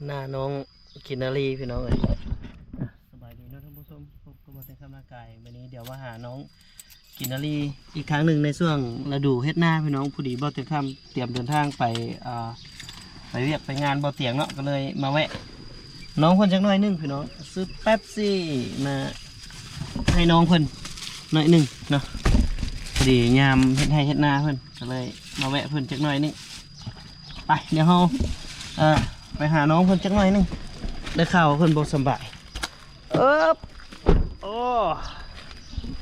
ໜ້ານ້ອງກິນນາລີພີ່ນ້ອງເອີຍ. ສະບາຍດີເນາະທ່ານຜູ້ຊົມ, ພົບກັບບ່າວແຕງຄຳນາກາຍ. ມື້ນີ້ດຽວມາຫານ້ອງກິນນາລີອີກຄັ້ງໜຶ່ງໃນຊ່ວງລະດູເຮັດນາພີ່ນ້ອງ. ພໍດີບ່າວແຕງຄຳຕຽມເດີນທາງໄປ ອ່າ ໄປວຽກໄປງານບ່າວຕຽງເນາະ, ກໍເລີຍມາແວະນ້ອງເພິ່ນຈັກໜ້ອຍໜຶ່ງພີ່ນ້ອງ. ຊື້ເປັບຊີມາໃຫ້ນ້ອງເພິ່ນໜ້ອຍໜຶ່ງເນາະ, ພໍດີຍາມເຮັດໄຮ່ເຮັດນາເພິ່ນ ກໍເລີຍມາແວະເພິ່ນຈັກໜ້ອຍໜຶ່ງ. ໄປ ດຽວເຮົາ ເອີ ໄປຫານ້ອງເພິ່ນຈັກໜ້ອຍໜຶ່ງ, ໄດ້ຂ່າວວ່າເພິ່ນບໍ່ສະບາຍ. ເອີບ ໂອ້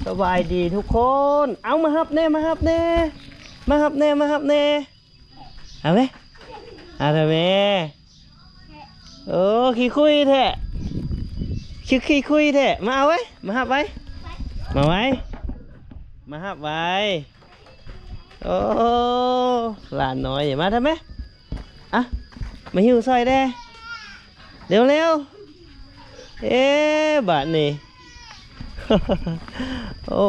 ສະບາຍດີທຸກຄົນ. ເອົາ ມາຮັບແດ່ ມາຮັບແດ່ ມາຮັບແດ່ ມາຮັບແດ່. ເອົາແມ ເອົາແທ້ແມ. ໂອ້ ຂີ້ຄຸຍແທ້ ຂີ້ ຂີ້ຄຸຍແທ້. ມາເອົາໄວ້ ມາຮັບໄວ້ ມາໄວ້ ມາຮັບໄວ້. ໂອ້ ຫຼານນ້ອຍ ມາທຳໄມ? ອະ ມາຫິ້ວຊ່ອຍແດ່ ເລັວໆ. ເອ ບາດນີ້ ໂອ້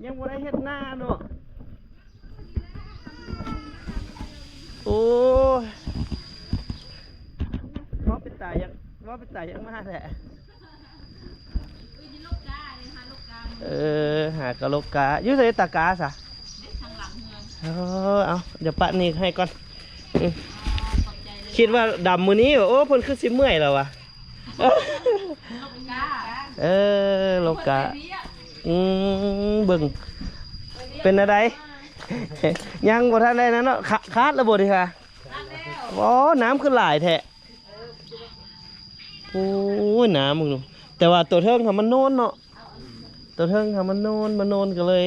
ຍັງບໍ່ໄດ້ເຮັດນາເນາະ. ໂອ້ຍ ເວົ້າເປັນຕາຢາກ ເວົ້າເປັນຕາຢາກມາແທ້. ເອີ ຫາກະໂລກກາ ຢູ່ໃສຕາກາຊະ? ເອີ ເອົາ ດຽວປະນີ້ໃຫ້ກ່ອນ. ອື ຄິດວ່າດຳມື້ນີ້ ໂອ້ ເພິ່ນຄືຊິເມື່ອຍແລ້ວວະ. ເອີ ໂລກກາ ອື ເບິ່ງ ເປັນແນວໃດ? ຍັງບໍ່ທັນໄດ້ນັ້ນເນາະ. ຂາ ຂາດແລ້ວບໍ່ນີ້ຄະ? ອໍ ນ້ຳຄືຫຼາຍແທ້. ໂອ້ຍ ນ້ຳເບິ່ງດູ. ແຕ່ວ່າຕົວເທິງຫັ້ນມັນໂນນເນາະ, ຕົວເທິງຫັ້ນມັນໂນນ ມັນໂນນກໍເລີຍ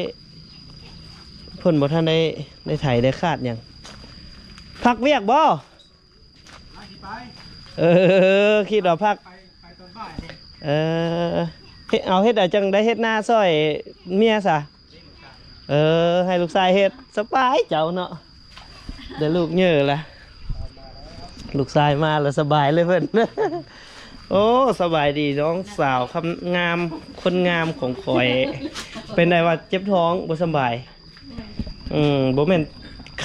ເພິ່ນບໍ່ທັນໄດ້ ໄດ້ໄຖໄດ້ຄາດຫຍັງ. ພັກວຽກບໍ່? ເອີ ຄິດວ່າພັກ ເອີ ເຮັດ ເອົາ ເຮັດໃດຈັ່ງໄດ້ເຮັດນາຊ່ອຍເມຍຊະ? ເອີ ໃຫ້ລູກຊາຍເຮັດ ສະບາຍເຈົ້າເນາະ. ໄດ້ລູກເຍີລະ ລູກຊາຍມາລະສະບາຍເລີຍເພິ່ນ. ໂອ້ ສະບາຍດີນ້ອງສາວຄຳງາມ ຄົນງາມຂອງຂ້ອຍ. ເປັນໃດວ່າເຈັບທ້ອງ ບໍ່ສະບາຍ? ອືມ ບໍ່ແມ່ນ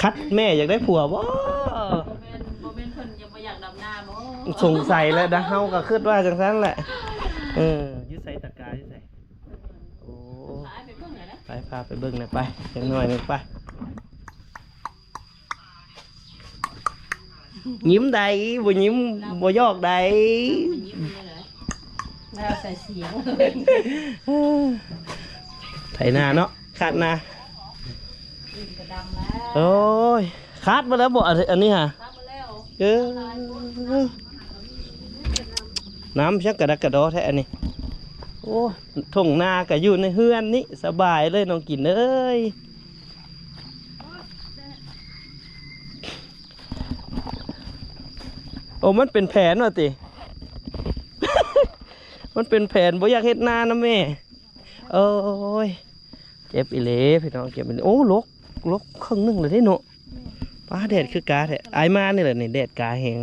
ຂັດແມ່ຢາກໄດ້ຜົວບໍ່? ບໍ່ແມ່ນ ບໍ່ແມ່ນເພິ່ນຍັງບໍ່ຢາກດຳນາບໍ່? ສົງໄສແຫຼະນະ ເຮົາກໍຄິດວ່າຈັ່ງຊັ້ນແຫຼະ. ເອີ ຢູ່ໃສຕະກາຢູ່ໃສ? ໂອ້ ໄປ ພາໄປເບິ່ງແດ່ ໄປ ຈັກໜ້ອຍໜຶ່ງໄປ. ຍິ້ມໃດ ບໍ່ຍິ້ມ ບໍ່ຢອກໃດ. ລາວໃສ່ສຽງ ໄຖນາເນາະ ຄາດນາ. ໂອ້ຍ ຄາດມາແລ້ວບໍ່ ອັນ ອັນນີ້ຫາ? ເອີ ນ້ຳຊ່າງກະດັກກະດໍແທ້ອັນນີ້. ໂອ້ ທົ່ງນາກະຢູ່ໃນເຮືອນນີ້ ສະບາຍເລີຍນ້ອງກິນເອີຍ. ໂອ້ ມັນເປັນແຜນວ່າຕິ ມັນເປັນແຜນ ບໍ່ຢາກເຮັດນານຳແມ່. ໂອ້ຍ ເຈັບອີ່ຫຼີພີ່ນ້ອງ ເຈັບອີ່ຫຼີ. ໂອ້ ລົກ ລົກເຄິ່ງໜຶ່ງແລ້ວເດ້ເນາະ. ປ້າ ແດດຄືກາແທ້. ອ້າຍມານີ້ແຫຼະນີ້ ແດດກາແຮງ.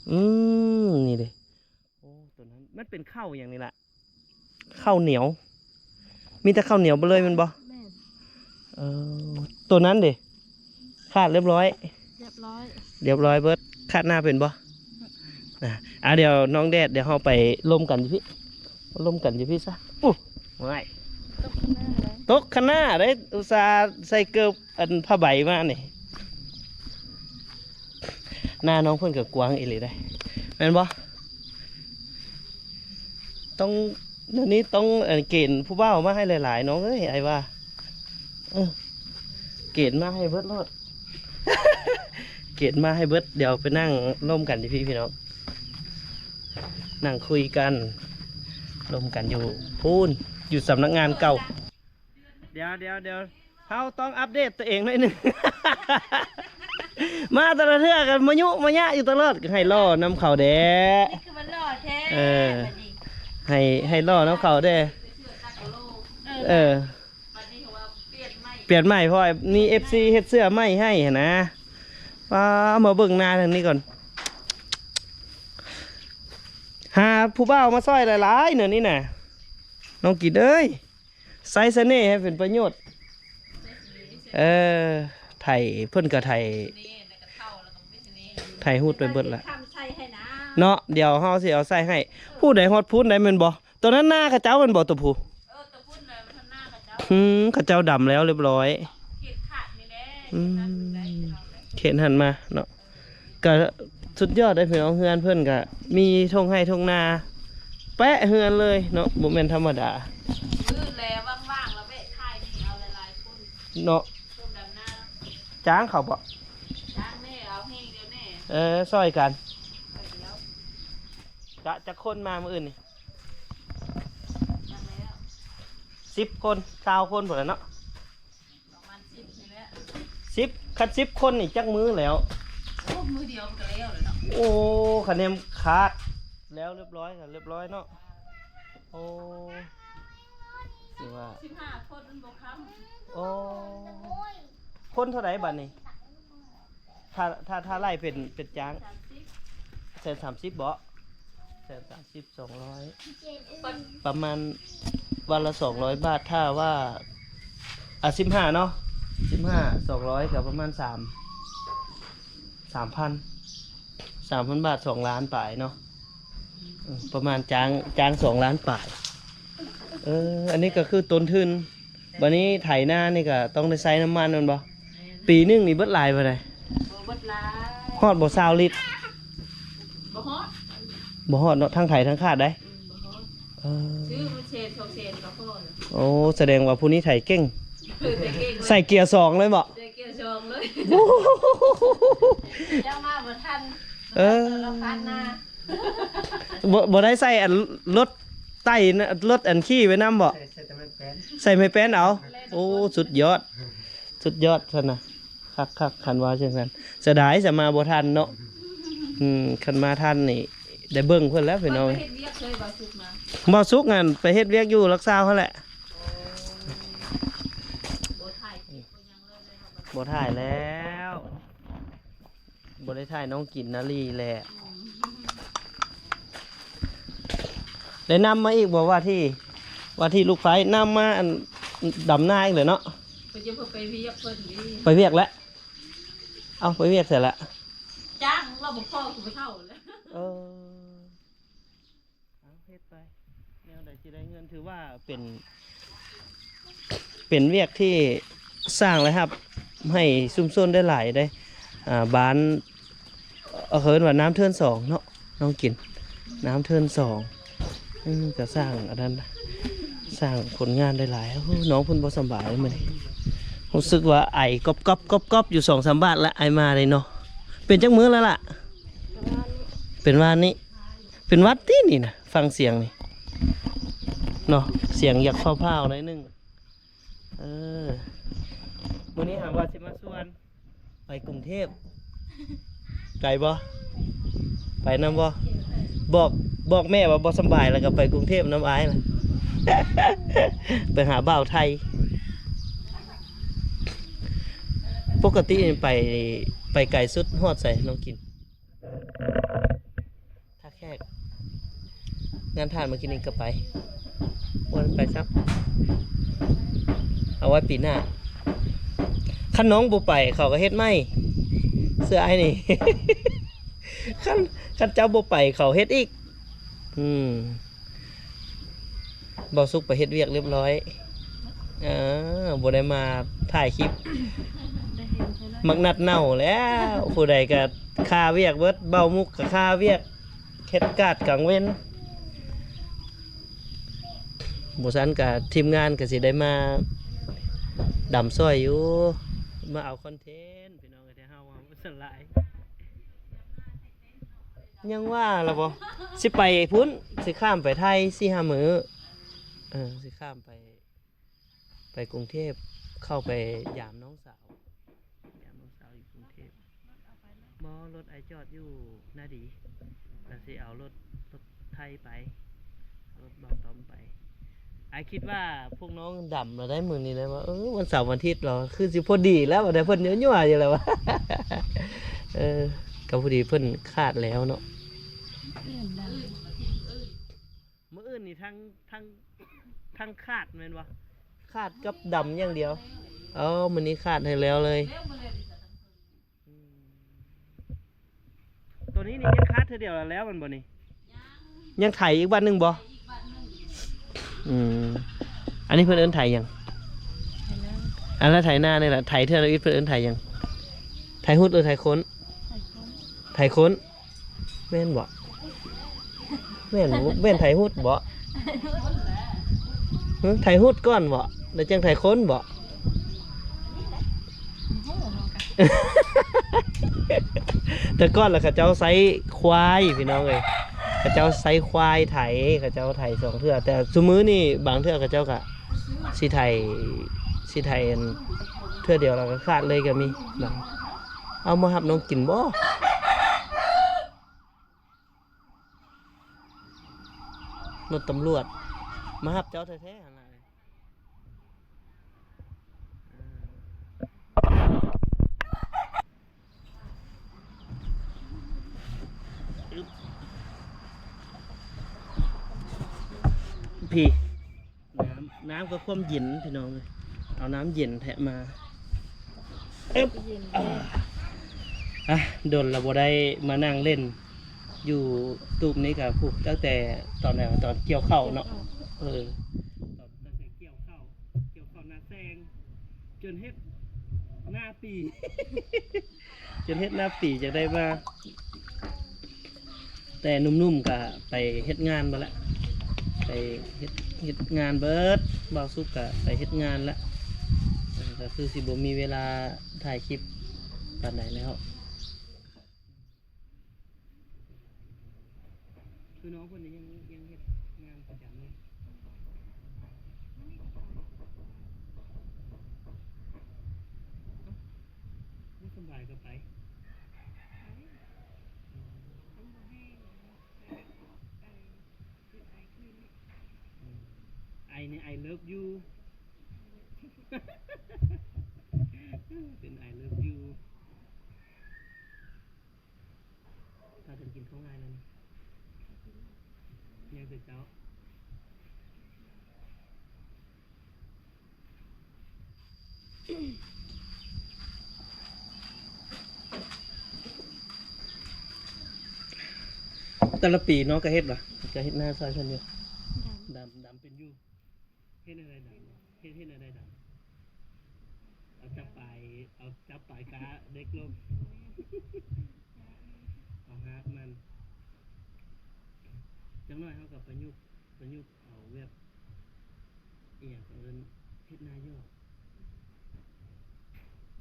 ອືມ ນີ້ເດ້. ໂອ້ ຕົວນັ້ນມັນເປັນເຂົ້າຫຍັງນີ້ລະ? ເຂົ້າໜຽວ ມີແຕ່ເຂົ້າໜຽວເບິດເລີຍແມ່ນບໍ່? ແມ່ນ. ເອີ ຕົວນັ້ນເດ ຄາດລຽບຮ້ອຍ? ລຽບຮ້ອຍ ລຽບຮ້ອຍເບິດ. ຄາດນາເປັນບໍ່? ນະ ອ່າ ດຽວນ້ອງແດດ ດຽວເຮົາໄປລົມກັນຢູ່ພີ້ ລົມກັນຢູ່ພີ້ຊະ. ໂອ້ຍ ຕົກຄະນາເດ້ ອຸດສ່າໃສ່ເກີບ ອັນຜ້າໃບມານີ້. ນານ້ອງເພິ່ນກໍກວ້າງອີ່ຫຼີເດ້ ແມ່ນບໍ່? ຕ້ອງ ດຽວນີ້ຕ້ອງ ອັນ ເກນຜູ້ບ່າວມາໃຫ້ຫຼາຍໆ ນ້ອງເອີຍ ອ້າຍວ່າ. ເອີ ເກນມາໃຫ້ເບິດໂລດ ເກນມາໃຫ້ເບິດ. ດຽວໄປນັ່ງລົມກັນຢູ່ພີ້ພີ່ນ້ອງ ນັ່ງຄຸຍກັນ ລົມກັນຢູ່ພຸ້ນ ຢູ່ສຳນັກງານເກົ່າ. ດຽວໆໆ ເຮົາຕ້ອງອັບເດດຕົວເອງໜ້ອຍໜຶ່ງ. ມາແຕ່ລະເທື່ອກໍມາຍຸມາຍະຢູ່ຕະຫຼອດ ກໍໃຫ້ຫຼໍ່ນຳເຂົາແດ່. ຄືມັນຫຼໍ່ແທ້ ເອີ ບັດນີ້ ໃຫ້ ໃຫ້ຫຼໍ່ນຳເຂົາແດ່. ເອີ ເອີ ບັດນີ້ເຂົາວ່າປ່ຽນໃໝ່ ປ່ຽນໃໝ່ ເພາະວ່າມີເອັຟຊີເຮັດເສື້ອໃໝ່ໃຫ້ຫັ້ນນະ. ປ້າ ມາເບິ່ງໜ້າທາງນີ້ກ່ອນ ຫາຜູ້ບ່າວມາຊ່ອຍຫຼາຍໆ ແນວນີ້ນະ ນ້ອງກິນເອີຍ. ໃຊ້ສະເໜ່ໃຫ້ເປັນປະໂຫຍດ. ເອີ ໄຖ ເພິ່ນກໍໄຖ ໄຖ ຖ່າຍຮູບໄປເບິດລະ ຄຳໃສ່ໃຫ້ນາ ເນາະ. ດຽວເຮົາຊິເອົາໃສ່ໃຫ້. ຜູ້ໃດຮອດພຸ້ນໄດ້ແມ່ນບໍ່? ຕົວນັ້ນນາເຂົາເຈົ້າແມ່ນບໍ່ ຕົວຜູ້? ເອີ ຕົວພຸ້ນນະ ມັນທຳນາເຂົາເຈົ້າ ອືມ ເຂົາເຈົ້າດຳແລ້ວລຽບຮ້ອຍ ເຂດຂາດນີ້ແຫຼະ ອືມ ເຂດນັ້ນໄດ້ ເຂດຫັ້ນມາເນາະ. ກະສຸດຍອດເດ້ພີ່ນ້ອງ ເຮືອນເພິ່ນກະມີທົ່ງໄຮ່ທົ່ງນາແປະເຮືອນເລີຍເນາະ ບໍ່ແມ່ນທຳມະດາ. ມື້ແລວ່າງໆ ລະແວະຖ່າຍນີ້ ເອົາຫຼາຍໆຄົນເນາະ ຄົນດຳນາ. ຈ້າງເຂົາບໍ່? ຈ້າງແດ່ ເອົາແຮງດຽວແດ່. ເອີ ຊ່ອຍກັນ. ກະຈັກຄົນມາມື້ອື່ນນີ້? ຈັກແລ້ວ ສິບຄົນ ຊາວຄົນພຸ້ນລະເນາະ. ປະມານສິບນີ້ແຫຼະ ສິບ ຄັນສິບຄົນນີ້ຈັກມື້ແລ້ວ? ໂອ້ ມື້ດຽວມັນກະແລ້ວແລ້ວເນາະ. ໂອ້ ຄະແນນຂາດແລ້ວລຽບຮ້ອຍ ລຽບຮ້ອຍເນາະ. ໂອ້ ຖືວ່າສິບຫ້າຄົນມັນບໍ່ຄ້ຳ. ໂອ້ ຄົນເທົ່າໃດບັດນີ້? ຖ້າ ຖ້າ ຖ້າໄລ່ເປັນ ເປັນຈ້າງ ສາມສິບ ແສນສາມສິບເບາະ ແສນສາມສິບ ສອງຮ້ອຍ ປະມານວັນລະສອງຮ້ອຍບາດ. ຖ້າວ່າ ອ່າ ສິບຫ້າເນາະ ສິບຫ້າ ສອງຮ້ອຍ ກະປະມານສາມ ສາມພັນ ສາມພັນບາດ ສອງລ້ານປາຍເນາະ. ເອີ ປະມານຈ້າງ ຈ້າງສອງລ້ານປາຍ. ເອີ ອັນນີ້ກະຄືຕົ້ນທຶນ. ບາດນີ້ໄຖນານີ້ກະຕ້ອງໄດ້ໃຊ້ນ້ຳມັນແມ່ນບໍ່? ແມ່ນ. ປີໜຶ່ງນີ້ເບິດຫຼາຍປານໃດ? ບໍ່ເບິດຫຼາຍ ຮອດບໍ່ຊາວລິດ? ບໍ່ຮອດ ບໍ່ຮອດເນາະ ທັງໄຖທັງຄາດໄດ໋. ອືມ ບໍ່ຮອດ. ເອີ ຊື້ເສນສອງເສນກະພໍແລ້ວ. ໂອ້ ສະແດງວ່າຜູ້ນີ້ໄຖເກັ່ງ ເອີ ໄຖເກັ່ງ ໃສ່ເກຍສອງເລີຍເບາະ? ໃສ່ເກຍສອງເລີຍ ເຈົ້າມາບໍ່ທັນ. ເອີ ບໍ່ ບໍ່ໄດ້ໃສ່ອັນລົດໄຕ້ນະ ລົດອັນຂີ່ໄວ້ນຳເບາະ? ໃສ່ ໃສ່ແຕ່ໄມ້ແປ້ນ ໃສ່ໄມ້ແປ້ນເອົາ. ໂອ້ ສຸດຍອດ ສຸດຍອດຊັ້ນນະ. ຄັກໆ ຄັນວ່າຈັ່ງຊັ້ນ ເສຍດາຍສະມາບໍ່ທັນເນາະ. ອືມ ຄັນມາທັນນີ້ໄດ້ເບິ່ງເພິ່ນແລ້ວພີ່ນ້ອງ. ເພິ່ນໄປເຮັດວຽກເລີຍ ບ່າວສຸກນະ? ບ່າວສຸກຫັ້ນໄປເຮັດວຽກຢູ່ຫຼັກຊາວຫັ້ນແຫຼະ. ບໍ່ຖ່າຍແລ້ວ ບໍ່ໄດ້ຖ່າຍນ້ອງກິນນາລີແຫຼະ. ໄດ້ນຳມາອີກບໍ່ ວ່າທີ່ ວ່າທີ່ລູກໄຟ ນຳມາອັນ ດຳນາອີກແຫຼະເນາະ. ເພິ່ນຈະໄປວຽກເພິ່ນນີ້ ໄປວຽກແລ້ວ. ເອົ້າ ໄປວຽກໃສລະ? ຈ້າງລະບໍ່ພໍ ຄືບໍ່ເຖົ້າແລ້ວ. ເອີ ເອົາເຮັດໄປ ແນວໃດຊິໄດ້ເງິນ ຖືວ່າເປັນ ເປັນວຽກທີ່ສ້າງລາຍຮັບໃຫ້ຊຸມຊົນໄດ້ຫຼາຍເດ້. ອ່າ ບ້ານ ເຂົາເອີ້ນວ່ານ້ຳເທີນສອງເນາະ ນ້ອງກິນ ນ້ຳເທີນສອງ. ເອີ ກະສ້າງອັນນັ້ນ ສ້າງຜົນງານໄດ້ຫຼາຍ. ໂອ້ ນ້ອງເພິ່ນບໍ່ສະບາຍມື້ນີ້ ຮູ້ສຶກວ່າໄອກອບໆໆຢູ່ສອງສາມບາດລະ ໄອມາເລີຍເນາະ. ເປັນຈັກມື້ແລ້ວລະ? ເປັນວານນີ້ ເປັນຫວັດຕິນີ້ນະ ຟັງສຽງນີ້ເນາະ ສຽງຢາກຟ້າວໆໜ້ອຍໜຶ່ງ. ເອີ ມື້ນີ້ຫາວ່າຊິມາຊວນໄປກຸງເທບ ໄກບໍ່? ໄປນຳບໍ່? ບອກ ບອກແມ່ວ່າບໍ່ສຳບາຍ ແລ້ວກໍໄປກຸງເທບນຳອ້າຍລະ ໄປຫາບ່າວໄທ. ປົກກະຕິໄປ ໄປໄກສຸດຮອດໃສ ນ້ອງກິນ? ທ່າແຂກ ງານທ່ານເມື່ອກີ້ນີ້ກໍໄປ ບໍ່ໄດ້ໄປຊ້ຳ ເອົາໄວ້ປີໜ້າ. ຄັນນ້ອງບໍ່ໄປ ເຂົາກໍເຮັດໃໝ່ ເຊື່ອອ້າຍນີ້ ຄັນ ຄັນເຈົ້າບໍ່ໄປ ເຂົາເຮັດອີກ. ອືມ ບ່າວສຸກໄປເຮັດວຽກລຽບຮ້ອຍ ເອີ ບໍ່ໄດ້ມາຖ່າຍຄລິບ ໝາກນັດເນົ່າແລ້ວ ຜູ້ໃດກໍຄາວຽກເບິດ ບ່າວມຸກກໍຄາວຽກ ເຮັດກາດກາງເວັນ ບໍ່ຊັ້ນກໍທີມງານກໍຊິໄດ້ມາດຳຊ່ອຍຢູ່ ມາເອົາຄອນເທັນ ພີ່ນ້ອງເອີຍ ແຕ່ເຮົາວ່າມັນສະຫຼາຍ. ຍັງວ່າລະບໍ່ ຊິໄປພຸ້ນ ຊິຂ້າມໄປໄທສີ່ຫ້າມື້ ເອີ ຊິຂ້າມໄປ ໄປກຸງເທບ ເຂົ້າໄປຢາມນ້ອງສາວ ຢາມນ້ອງສາວຢູ່ກຸງເທບ. ບໍ່ ລົດອ້າຍຈອດຢູ່ນາດີ ລະຊິເອົາລົດ ລົດໄທໄປ ເອົາລົດບ່າວຕ້ອມໄປ. ອ້າຍຄິດວ່າພວກນ້ອງດຳລະໄດ້ມື້ນີ້ ລະວ່າ ເອີ ວັນເສົາວັນທິດລະ ຄືຊິພໍດີແລ້ວ ວ່າແຕ່ເພິ່ນຍົວະໆຢູ່ແລ້ວວ່າ ເອີ ກໍພໍດີເພິ່ນຂາດແລ້ວເນາະ. ມື້ອື່ນນີ້ທັງ ທັງ ທັງຂາດແມ່ນບໍ່? ຂາດກັບດຳຢ່າງດຽວ. ເອີ ມື້ນີ້ຂາດໃຫ້ແລ້ວເລີຍ. ອືມ ນີ້ ນີ້ຍັງຂາດເທື່ອດຽວແລ້ວແມ່ນບໍ່ນີ້? ຍັງໄຖອີກບັດໜຶ່ງບໍ່? ອືມ ອັນນີ້ເພິ່ນເອີ້ນໄຖຫຍັງ? ອັນລະໄຖນານີ້ລະ ໄຖເທື່ອລະອຶດ ເພິ່ນເອີ້ນໄຖຫຍັງ? ໄຖຮຸດ ຫຼື ໄຖໂຄນ? ໄຖໂຄນ ແມ່ນບໍ່? ແມ່ນ ແມ່ນໄຖຮຸດບໍ່? ຮຶ ໄຖຮຸດກ່ອນບໍ່? ແລ້ວຈັ່ງໄຖໂຄນບໍ່? ແຕ່ກ່ອນລະເຂົາເຈົ້າໃຊ້ຄວາຍ ພີ່ນ້ອງເອີຍ ເຂົາເຈົ້າໃຊ້ຄວາຍໄຖ ເຂົາເຈົ້າໄຖສອງເທື່ອ ແຕ່ຊຸມື້ນີ້ບາງເທື່ອເຂົາເຈົ້າກະຊິໄຖ ຊິໄຖອັນເທື່ອດຽວລະກະຂາດເລີຍກະມີ. ເອົາມາຮັບນ້ອງກິນບໍ່? ລົດຕຳຫຼວດມາຮັບເຈົ້າແທ້ໆຫັ້ນລະ. ພີ້ ນ້ຳ ນ້ຳກະຄວາມເຢັນ ພີ່ນ້ອງເອີຍ ເອົານ້ຳເຢັນແທະມາ. ອາ ດົນລະບໍ່ໄດ້ມານັ່ງຫຼິ້ນຢູ່ຕູບນີ້ກະ ພຸ້ນ ຕັ້ງແຕ່ຕອນໃດ ຕອນກ່ຽວເຂົ້າເນາະ. ເອີ ຕອນ ຕັ້ງແຕ່ກ່ຽວເຂົ້າ ກ່ຽວເຂົ້ານາແຊງ ຈົນເຮັດນາປີ ຈົນເຮັດນາປີຈັ່ງໄດ້ມາ. ແຕ່ໜຸ່ມໆກະໄປເຮັດງານເບິດລະ ໄປເຮັດ ເຮັດງານເບິດ ບ່າວສຸກກະໄປເຮັດງານລະ ກະຄືຊິບໍ່ມີເວລາຖ່າຍຄລິບປານໃດແລ້ວ. ຄືນ້ອງເພິ່ນນີ້ຍັງ ຍັງເຮັດງານປະຈຳຢູ່ ບໍ່ສະບາຍກະໄປ ອືມ ໄອນີ້ I love you ເປັນ I love you. ພາກັນກິນເຂົ້າງາຍແລ້ວນີ້ ຍັງແຕ່ເຊົ້າ. ແຕ່ລະປີນ້ອງກະເຮັດຫວາ? ກະເຮັດນາຊ່ອຍເພິ່ນຢູ່. ດຳ ດຳ ດຳເປັນຢູ່. ເຮັດແນວໃດດຳ? ເຮັດ ເຮັດແນວໃດດຳ? ເອົາຈັບປາຍ ເອົາຈັບປາຍກາເດັກລົງ ເອົາຮາກມັນ. ຈັກໜ້ອຍເຮົາກະປະຍຸກ ປະຍຸກເອົາແບບ ອີ່ຫຍັງເຂົາເອີ້ນ ເຮັດນາຢອກ.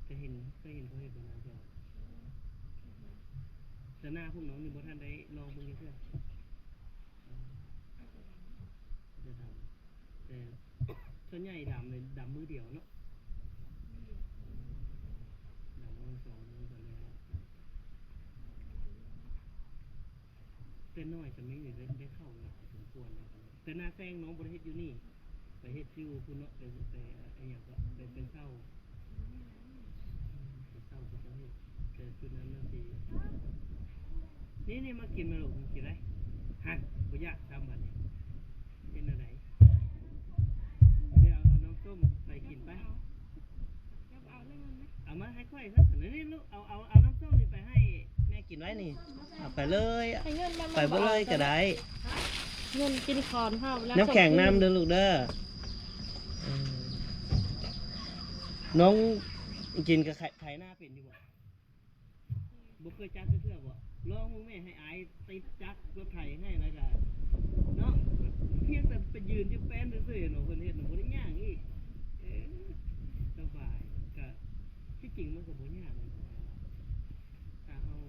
ເຄີຍເຫັນ ເຄີຍເຫັນເຂົາເຮັດບໍ່ນາຢອກ? ແຕ່ນາພວກນ້ອງນີ້ບໍ່ທັນໄດ້ລອງເບິ່ງຈັກເທື່ອ. ອືມ ແຕ່ ສ່ວນໃຫຍ່ດຳເລີຍ ດຳມື້ດຽວເນາະ ດຳມື້ສອງມື້ກະແລ້ວ. ແຕ່ນ້ອຍສ່ຳນີ້ໄດ້ ໄດ້ເຂົ້າຫຼາຍສົມຄວນແລ້ວ. ແຕ່ນາແຊງນ້ອງບໍ່ໄດ້ເຮັດຢູ່ນີ້ ໄປເຮັດຢູ່ພຸ້ນເນາະ ໄປ ໄປ ອີ່ຫຍັງກະ ໄປ ໄປເຊົ່າ ໄປເຊົ່າເຂົາເຈົ້າເຮັດ. ແຕ່ຈຸດນັ້ນມັນຊິ ນີ້ ນີ້ ມາກິນມາລູກ ກິນໄດ້ ຫັ້ນ ບໍ່ຢາກຊ້ຳບາດນີ້. ເປັນແນວໃດ? ດຽວເອົາ ເອົານ້ຳສົ້ມໄປກິນໄປ. ເອົາມາໃຫ້ຂ້ອຍຊະ. ນີ້ລູກ ເອົາ ເອົາ ເອົານ້ຳສົ້ມນີ້ໄປໃຫ້ແມ່ກິນໄວ້ນີ້. ເອົາໄປເລີຍ ໃຫ້ເງິນນຳ ໄປເບິດເລີຍກະໄດ້. ເງິນກິນຂອນເຮົາແລ້ວ ນ້ຳແຂງນຳເດີລູກເດີ. ເອີ ນ້ອງກິນກະໄຖນາເປັນຢູ່ບໍ່? ບໍ່ເຄີຍຈັບຈັກເທື່ອບໍ່? ລອງເບິ່ງແມ່ ໃຫ້ອາຍຕິດຈັກລົດໄຖໃຫ້ແລ້ວກະເນາະ ພຽງແຕ່ໄປຢືນຢູ່ແປ້ນຊື່ໆເນາະ ເພິ່ນເຮັດນະ ບໍ່ໄດ້ຍ່າງອີກ. ເອີ ສະບາຍ ກະ ທີ່ຈິງມັນກະບໍ່ຍາກ ຖ້າເຮົາ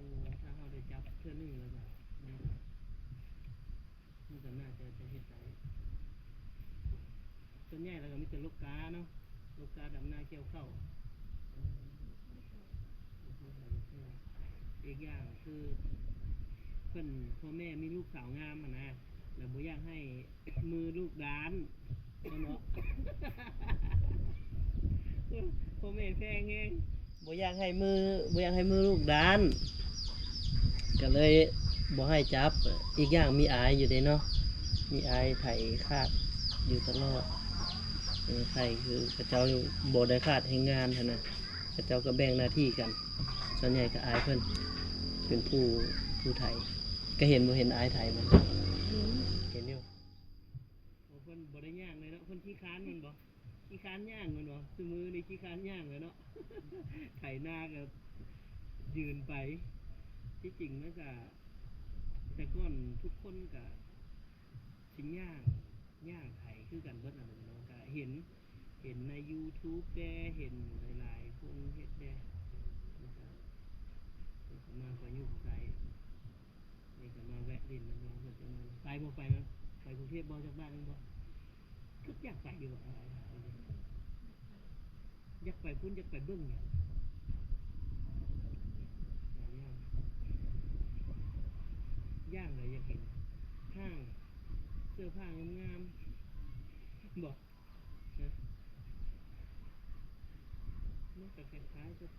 ຖ້າເຮົາໄດ້ຈັບເທື່ອໜຶ່ງແລ້ວກະ ມັນກະ ມັນກະໜ້າຈະ ຈະເຮັດໄດ້. ສ່ວນໃຫຍ່ແລ້ວກະມີແຕ່ລູກກາເນາະ ລູກກາດຳນາກ່ຽວເຂົ້າ. ອີກຢ່າງຄືເພິ່ນ ພໍ່ແມ່ມີລູກສາວງາມຫັ້ນນະ ແລ້ວບໍ່ຢາກໃຫ້ມືລູກດ້ານ ແມ່ນບໍ່? ພໍ່ແມ່ແພງແຮງ ບໍ່ຢາກໃຫ້ມື ບໍ່ຢາກໃຫ້ມືລູກດ້ານ ກະເລີຍບໍ່ໃຫ້ຈັບ. ອີກຢ່າງມີອາຍຢູ່ເດ້ເນາະ ມີອາຍໄຖຄາດຢູ່ຕະຫຼອດ. ເອີ ໄຖຄືເຂົາເຈົ້າບໍ່ໄດ້ຂາດແຮງງານຫັ້ນນະ ເຂົາເຈົ້າກະແບ່ງໜ້າທີ່ກັນ. ສ່ວນໃຫຍ່ກະອາຍເພິ່ນເປັນຜູ້ ຜູ້ໄຖ ກະເຫັນບໍ່? ເຫັນອ້າຍໄຖບໍ່? ເຫັນ ເຫັນຢູ່. ໂອ້ ເພິ່ນບໍ່ໄດ້ຍ່າງເລີຍເນາະ ເພິ່ນຂີ້ຄ້ານແມ່ນບໍ່? ຂີ້ຄ້ານຍ່າງແມ່ນບໍ່? ຊຸມື້ນີ້ຂີ້ຄ້ານຍ່າງແລ້ວເນາະ ໄຖນາກະຢືນໄປ. ທີ່ຈິງມັນກະ ແຕ່ກ່ອນທຸກຄົນກະຊິຍ່າງ ຍ່າງໄຖຄືກັນເບິດຫັ້ນແຫຼະເນາະ. ກະເຫັນ ເຫັນໃນຢູທູບແດ່ ເຫັນຫຼາຍໆຄົນເຮັດແດ່ ແລ້ວກະ ເພິ່ນກະມາປະຍຸກໃຊ້. ນີ້ກະມາແວະຫຼິ້ນນຳນ້ອງເພິ່ນຈັກໜ່ອຍ. ໄປບໍ່? ໄປນຳ ໄປກຸງເທບບໍ່? ຈັກບາດໜຶ່ງບໍ່? ຄືຢາກໄປຢູ່ບໍ່? ຢາກໄປພຸ້ນ ຢາກໄປເບິ່ງຫຍັງ? ຫຼາຍຢ່າງ ຢ່າງໃດຢາກເຫັນ? ຫ້າງ ເສື້ອຜ້າງາມໆ ບໍ່? ນະ ມັນກະຄ້າຍໆກັບ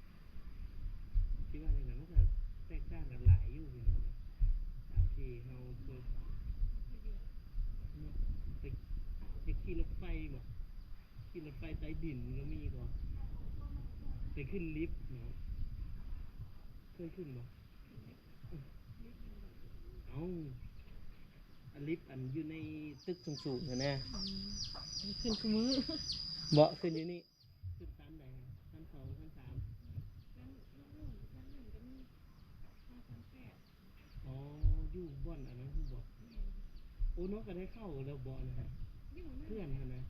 ຊິວ່າຈັ່ງໃດ ມັນກະແຕກຕ່າງກັນຫຼາຍຢູ່ພີ່ນ້ອງ ຕາມທີ່ເຮົາເຄີຍ ເນາະ. ໄປ ໄປຂີ່ລົດໄຟບໍ່? ຂີ່ລົດໄຟໃຕ້ດິນກະມີບໍ່? ໄປຂຶ້ນລິບເນາະ ເຄີຍຂຶ້ນບໍ່? ເອົ້າ ອັນລິບອັນຢູ່ໃນຕຶກສູງໆຫັ້ນນະ. ອືມ ຂຶ້ນຄູ່ມື້ ບໍ່? ຂຶ້ນຢູ່ນີ້ ຂຶ້ນຊັ້ນໃດ? ຊັ້ນສອງ ຊັ້ນສາມ? ຊັ້ນ ຊັ້ນໜຶ່ງກະມີ ຊັ້ນແປດ. ອໍ ຢູ່ບ່ອນອັນນັ້ນພຸ້ນບໍ່? ແມ່ນ. ໂອ້ ນ້ອງກະໄດ້ເຂົ້າແລ້ວບໍ່ ອັນນັ້ນ? ຢູ່ເຂື່ອນຫັ້ນນະ?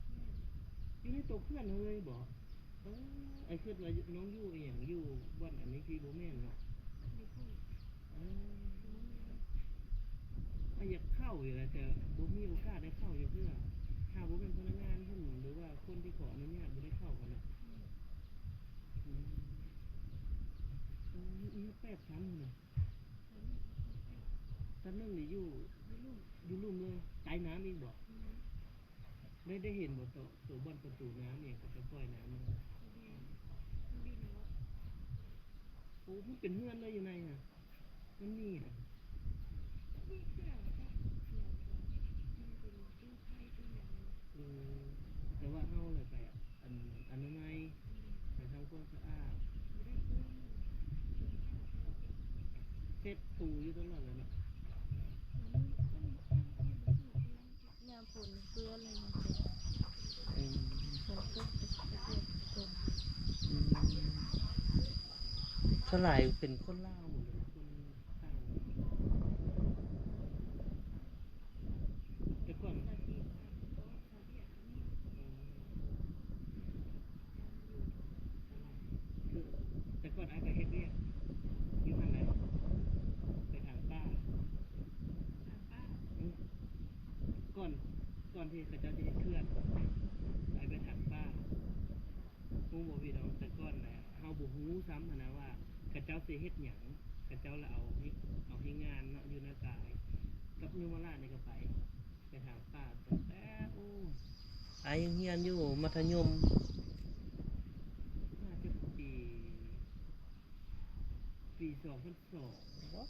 ແມ່ນ. ຢູ່ໃນໂຕເຂື່ອນເລີຍບໍ່? ເອີ ອ້າຍຄິດວ່ານ້ອງຢູ່ອີ່ຫຍັງ ຢູ່ບ່ອນອັນນີ້ ທີ່ບໍ່ແມ່ນເນາະ? ຢູ່ພຸ້ນ. ເອີ ອ້າຍຢາກເຂົ້າຢູ່ແຫຼະ ແຕ່ບໍ່ມີໂອກາດໄດ້ເຂົ້າຈັກເທື່ອ ຖ້າບໍ່ແມ່ນພະນັກງານເພິ່ນ ຫຼືວ່າຄົນທີ່ຂໍອະນຸຍາດ ບໍ່ໄດ້ເຂົ້າຫັ້ນນະ. ອືມ ເອີ ມີ ມີແປດຊັ້ນພຸ້ນນະ. ຊັ້ນໜຶ່ງນີ້ຢູ່ ຢູ່ລຸ່ມ ຢູ່ລຸ່ມເລີຍ ໃຕ້ນ້ຳອີກບໍ່? ອືມ ໄດ້ ໄດ້ເຫັນບໍ່ ໂຕ ໂຕບ່ອນປະຕູນ້ຳອີ່ຫຍັງ ເຂົາຈະປ່ອຍນ້ຳມາ? ບໍ່ເຫັນ ມັນດິນເນາະ. ໂອ້ ມັນເປັນເຮືອນເລີຍຢູ່ໃນຫັ້ນ ມັນມີຫຍັງ? ມີເຄື່ອງ ເຄື່ອງ ມັນເປັນຕູ້ໄຟຕູ້ຫຍັງ. ເອີ ແຕ່ວ່າເຮົາລະໄປ ອັນ ອະນາໄມ ໄປທຳຄວາມສະອາດ ເຊັດຕູຢູ່ຕະຫຼອດແຫຼະເນາະ. ຍາມຝົນເປື້ອນເລີຍ ອືມ ຝົນຕົກ ອືມ ສ່ວນຫຼາຍເປັນຄົນລາວໝົດເລີຍ ຄົນຕ່າງ ແຕ່ກ່ອນ ອືມ ຄືແຕ່ກ່ອນອ້າຍກະເຮັດວຽກຢູ່ຫັ້ນແຫຼະ ໄປຖາງປ່າ ຖາງປ່າ ອືມ ກ່ອນ ກ່ອນທີ່ເຂົາເຈົ້າຈະເຮັດເຂື່ອນ ອ້າຍໄປຖາງປ່າ ຮູ້ບໍ່ພີ່ນ້ອງ? ແຕ່ກ່ອນນະ ເຮົາບໍ່ຮູ້ຊ້ຳຫັ້ນນະວ່າ ເຂົາເຈົ້າຊິເຮັດຫຍັງ ເຂົາເຈົ້າລະເອົາ ເອົາແຮງງານເນາະ ຢູ່ນາກາຍກັບຍົມມະລາດນີ້ກະໄປ ໄປຖາງປ່າຕັ້ງແຕ່ ໂອ້ ອ້າຍຍັງຮຽນຢູ່ມັດທະຍົມ ໜ້າຈະປີ ປີສອງພັນສອງບໍ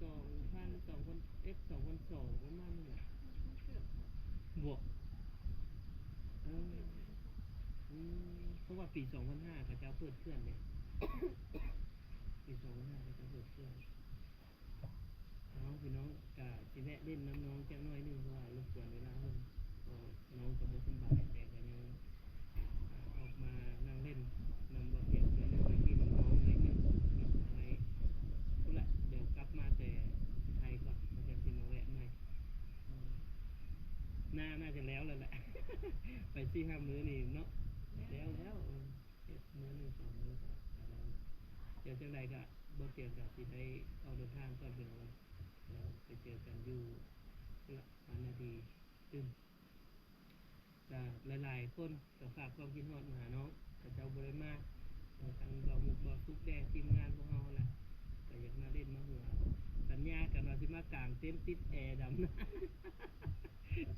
ສອງພັນ ສອງພັນເອັດ ສອງພັນສອງ ປະມານນີ້ແຫຼະ ບໍ່ ເອີ ອືມ ເພາະວ່າປີສອງພັນຫ້າເຂົາເຈົ້າເປີດເຂື່ອນເດ້ ປີສອງພັນຫ້າເຂົາເຈົ້າເປີດເຂື່ອນ. ເອົາ ພີ່ນ້ອງ ກະຊິແວະຫຼິ້ນນຳນ້ອງຈັກໜ້ອຍໜຶ່ງ ເພາະວ່າລົບກວນເວລາເພິ່ນ ເພາະນ້ອງກະບໍ່ສະບາຍ ແຕ່ກະຍັງ ອາ ອອກມານັ່ງຫຼິ້ນນຳບ່າວທຽງໜ້ອຍໜຶ່ງ ໄປກິນນ້ຳນ້ອງໜ້ອຍໜຶ່ງເນາະ ໄປພຸ້ນລະ ດຽວກັບມາແຕ່ໄທກ່ອນ ແລ້ວຈັ່ງຊິມາແວະໃໝ່. ອືມ ໜ້າ ໜ້າຈະແລ້ວແລ້ວແຫຼະ ໄປສີ່ຫ້າມື້ນີ້ເນາະ ແລ້ວ ແລ້ວ ເອີ ເຮັດມື້ໜຶ່ງສອງມື້ກະ ດຽວຈັ່ງໃດກະ ບ່າວທຽງກະຊິໄດ້ອອກເດີນທາງກ່ອນ ພີ່ນ້ອງ ແລ້ວໄປເຈີກັນຢູ່ພຸ້ນລະ ວັນນາທີຕື່ມ. ກະຫຼາຍໆຄົນກະຝາກຄວາມຄິດຮອດມາຫານ້ອງ ເຂົາເຈົ້າບໍ່ໄດ້ມາ ເອີ ທັງບ່າວມຸກ ບ່າວສຸກແດ່ ທີມງານພວກເຮົາຫັ້ນລະ ກະຢາກມາຫຼິ້ນມາຫົວ ສັນຍາກັນວ່າຊິມາກາງເຕັນຕິດແອດຳນາ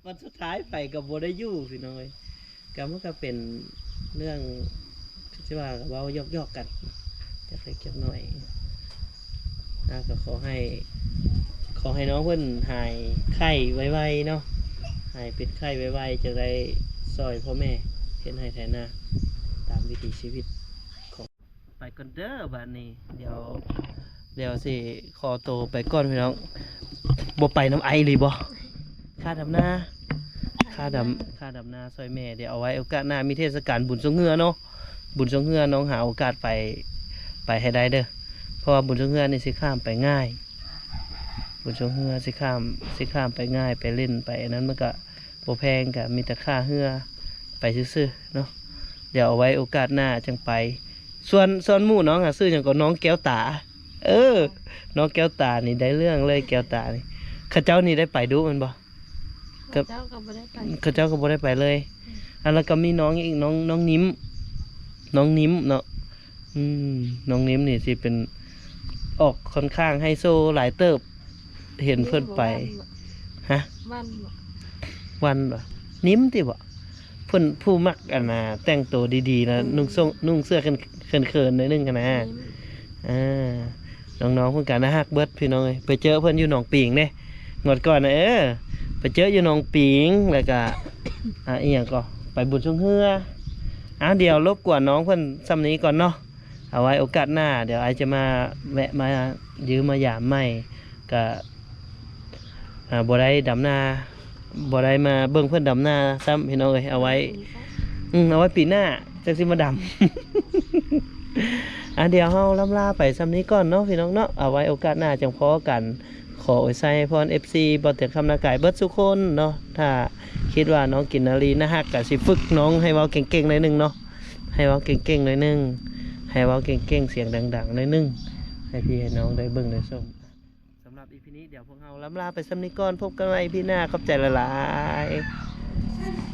ວັນສຸດທ້າຍໄປກະບໍ່ໄດ້ຢູ່ ພີ່ນ້ອງເອີຍ. ກະມັນກະເປັນເລື່ອງ ຄືຊິວ່າເວົ້າຢອກໆກັນຈັກເລັກຈັກນ້ອຍ ອາ ກະຂໍໃຫ້ ຂໍໃຫ້ນ້ອງເພິ່ນຫາຍໄຂ້ໄວໆເນາະ ຫາຍເປັນໄຂ້ໄວໆ ຈັ່ງໄດ້ຊ່ອຍພໍ່ແມ່ເຮັດໄຮ່ໄຖນາ ຕາມວິຖີຊີວິດຂອງ ໄປກ່ອນເດີບາດນີ້ ດຽວ ດຽວຊິຂໍໂຕໄປກ່ອນພີ່ນ້ອງ. ບໍ່ໄປນຳອ້າຍອີ່ຫຼີບໍ່? ຄ່າດຳນາ ຄ່າດຳ ຄ່າດຳນາຊ່ອຍແມ່. ດຽວເອົາໄວ້ໂອກາດໜ້າ ມີເທດສະການບຸນຊ່ວງເຮືອເນາະ, ບຸນຊ່ວງເຮືອນ້ອງຫາໂອກາດໄປ ໄປໃຫ້ໄດ້ເດີ. ເພາະວ່າບຸນຊ່ວງເຮືອນີ້ຊິຂ້າມໄປງ່າຍ, ບຸນຊ່ວງເຮືອຊິຂ້າມ ຊິຂ້າມໄປງ່າຍ ໄປຫຼິ້ນໄປອັນນັ້ນ ມັນກະບໍ່ແພງ, ກະມີແຕ່ຄ່າເຮືອໄປຊື່ໆເນາະ. ດຽວເອົາໄວ້ໂອກາດໜ້າຈັ່ງໄປ. ສ່ວນ ສ່ວນໝູ່ນ້ອງຫາຊື່ຫຍັງກໍ ນ້ອງແກ້ວຕາ. ເອີ ນ້ອງແກ້ວຕານີ້ໄດ້ເລື່ອງເລີຍ ແກ້ວຕານີ້. ເຂົາເຈົ້ານີ້ໄດ້ໄປດຸແມ່ນບໍ່? ເຂົາເຈົ້າກໍບໍ່ໄດ້ໄປ ເຂົາເຈົ້າກໍບໍ່ໄດ້ໄປເລີຍ. ອືມ ອັນ ແລ້ວກໍມີນ້ອງອີກ ນ້ອງ ນ້ອງນິ້ມ ນ້ອງນິ້ມເນາະ. ອືມ ນ້ອງນິ້ມນີ້ຊິເປັນ ອອກຂ້ອນຂ້າງໄຮໂຊຫຼາຍເຕີບ ເຫັນເພິ່ນໄປ. ນີ້ບໍ່ ຫະ? ວັນບໍ່? ວັນບໍ່? ນິ້ມຕິບໍ່? ເພິ່ນຜູ້ມັກ ອັນນ່າ ແຕ່ງໂຕດີໆ ແລ້ວ ອືມ ນຸ່ງ ນຸ່ງເສື້ອເຂີນໆ ໜ້ອຍໜຶ່ງຫັ້ນນະ. ນິ້ມ ອ່າ ນ້ອງໆເພິ່ນກະໜ້າຮັກເບິດພີ່ນ້ອງເອີຍ. ໄປເຈີເພິ່ນຢູ່ໜອງປີງເດ້ ງວດກ່ອນນະ. ເອີ ໄປເຈີຢູ່ໜອງປີງ ແລ້ວກະ ອ່າ ອີ່ຫຍັງກໍ ໄປບຸນຊ່ວງເຮືອ. ອ່າ ດຽວລົບກວນນ້ອງເພິ່ນຊ່ຳນີ້ກ່ອນເນາະ. ເອົາໄວ້ໂອກາດໜ້າ ດຽວອ້າຍຈະມາແວະມາຢ້ຽມມາຢາມໃໝ່. ກະ ອ່າ ບໍ່ໄດ້ດຳນາ ບໍ່ໄດ້ມາເບິ່ງເພິ່ນດຳນາຊ້ຳພີ່ນ້ອງເອີຍ. ເອົາໄວ້ ອືມ ເອົາໄວ້ປີໜ້າຈັ່ງຊິມາດຳ. ອ່າ ດຽວເຮົາລ່ຳລາໄປຊ່ຳນີ້ກ່ອນເນາະພີ່ນ້ອງເນາະ, ເອົາໄວ້ໂອກາດໜ້າຈັ່ງພໍ້ກັນ. ຂໍອວຍໄຊໃຫ້ພອນ ເອັຟຊີ ບ່າວຕຽງຄຳນາກາຍເບິດສູ່ຄົນເນາະ. ຖ້າຄິດວ່ານ້ອງກິນນາລີໜ້າຮັກ ກະຊິຝຶກນ້ອງໃຫ້ເວົ້າເກັ່ງໆໜ້ອຍໜຶ່ງເນາະ, ໃຫ້ເວົ້າເກັ່ງໆໜ້ອຍໜຶ່ງ, ໃຫ້ເວົ້າເກັ່ງໆ ສຽງດັງໆໜ້ອຍໜຶ່ງ ໃຫ້ພີ່ໃຫ້ນ້ອງໄດ້ເບິ່ງໄດ້ຊົມ. ສຳລັບອີພີນີ້ ດຽວພວກເຮົາລ່ຳລາໄປຊ່ຳນີ້ກ່ອນ. ພົບກັນໃໝ່ອີພີໜ້າ. ຂອບໃຈຫຼາຍໆ.